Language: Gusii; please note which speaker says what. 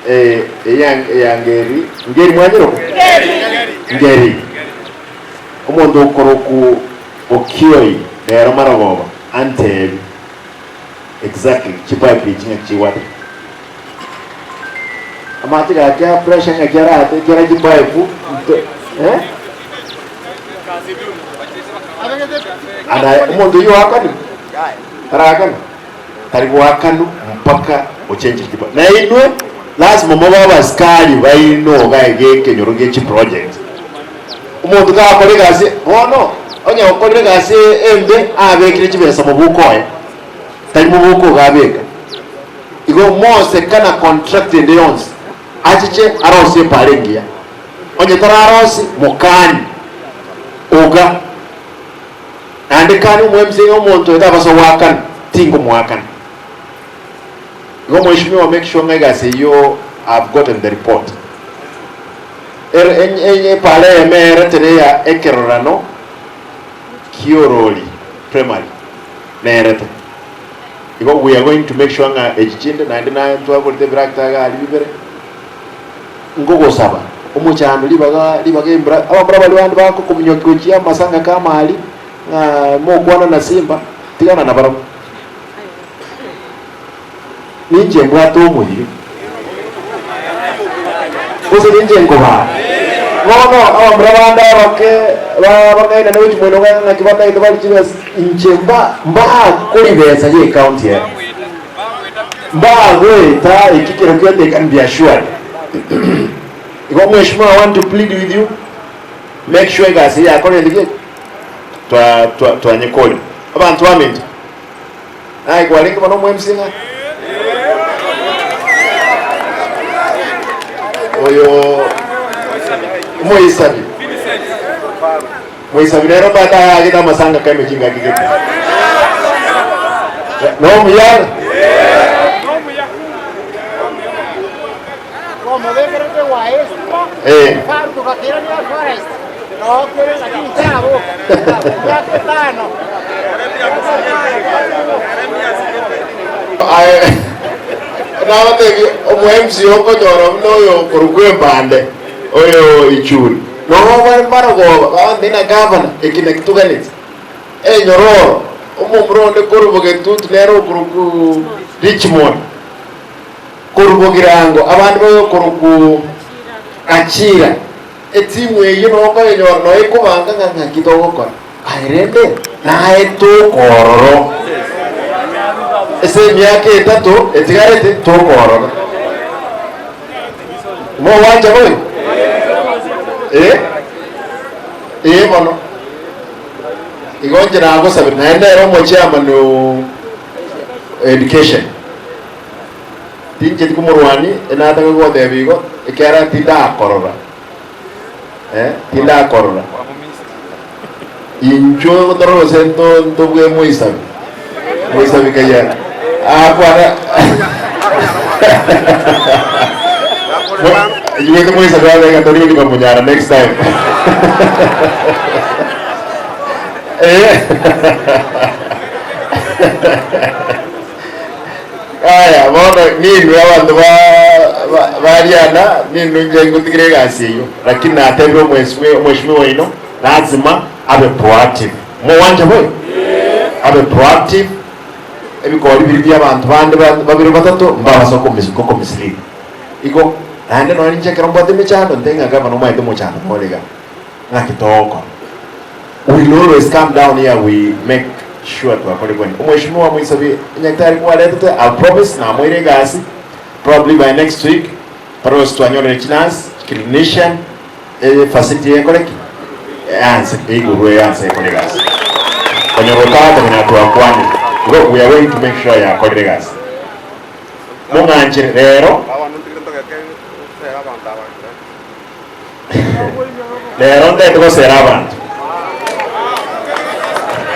Speaker 1: Eya Ngeri, Ngeri mwanyeroka? Ngeri. Omonto okorokwa Okioi rero marogoba antebi exactly chipipe echi ng'aki chigwateka. Amache gaki a pressure ng'aki arate kera chipipe nto eh? Ana omonto oyio oakani? Tarakana? Tari goakanwa mpaka ochenchire chipipe. Na inwe lazima mobe abasikari baino iga iga ekenyoro gie chiproject. Omonto gakora egasi bono onye okorire egasi embe abekire chibesa mobuko oye, tari mobuko iga abeka. Igo mosekana contract ende yonsi achiche arosie epara engiya. Onye tararosi mokani oga naende kani omo-MCA ng'a omonto oyo tabasa goakana, tingomoakana. Igo mweshimiwa make sure ng'a egasi eyio I've gotten the report. Ere epara eyemo eretire ya ekerorano ki'orori primary nerete. Igo we are going to make sure ng'a echi chinde naende naye ntwagorete ebirakita iga aria bibere, nkogosaba omochando ribaga ribaga embura abamura baria bande bakokominyokia gochia amasanga ka amari ng'a mokwana na simba tigana nabarabwo. Ninche mbwate omoyio, gose ninche nkobaa. Bono abamura bande abake bang'ainane gochia moino ng'a ng'aki batagete barie chibesa, inche mba mbakoribesa ye ecounty ere. Mbagoeta eki kero kio they can be assured. Igo mweshimiwa I want to plead with you, make sure egasi eye yakorire ki? Twa twa twanyekorire. Abanto baminto. Naye kwarenge bono omo-MC ng'a oyo omoisabi moisabi nere omanyete ayagete amasanga kaime chingaki gete nomuya are Eh. Aye nabatebie omo-MC okonyora buna oyo okorokwa embande oyo Ichuni noo bare mbarogoba bagotebia ng'a gavana eki naki toganeti enyororo omomura onde korwa Bogetutu nere okorokwa Richmond Korwa bogirango abande bayokorokwa Achira, etimu eyio nokoyenyora noyo ekobanga ng'a ng'aki togokora. Aye rende naye tokororo ase emiaka etato etigarete tokororo. Mogwancha boigo? Eh, eh bono. Igo inche nagosabire naende ere omochairman o education. Tincheti komorwania, enataka goteba igo, ekiagera tindakorora, eh, tindakorora. Inchuo torore gose nto ntobue moisabi, moisabi kaiya akwana Inchuo moisabi abe ng'a tori gochia komonyara next time. Eh. Aya, bono ninwe abanto ba Riana, ninwe inche ngotigire egasi eyio, lakini natebire omweshimiwa oino, lazima abe proactive. Mogwancha boigo? Abe proactive, ebikori biria bia abanto bande babere batato mbabasa gokomislead. Igo, naende nonye ninche ekero mbwate emechando, nte ng'a gavana omanyete omochando nore iga. Ng'aki togokora? We will always come down here we make sure twakora ebwani. Omweshimiwa Moisabi Nyagetari kwaretete, I promise namoire egasi probably by next week tore gose twanyorire chinurse, clinician, efacility ekore ki? Eanse eigurwe eanse ekore egasi. Konyora otaratomanya twakwanire. Igo we are going to make sure yakorire egasi. Mong'anchere rero. Rero ntete gosera abanto.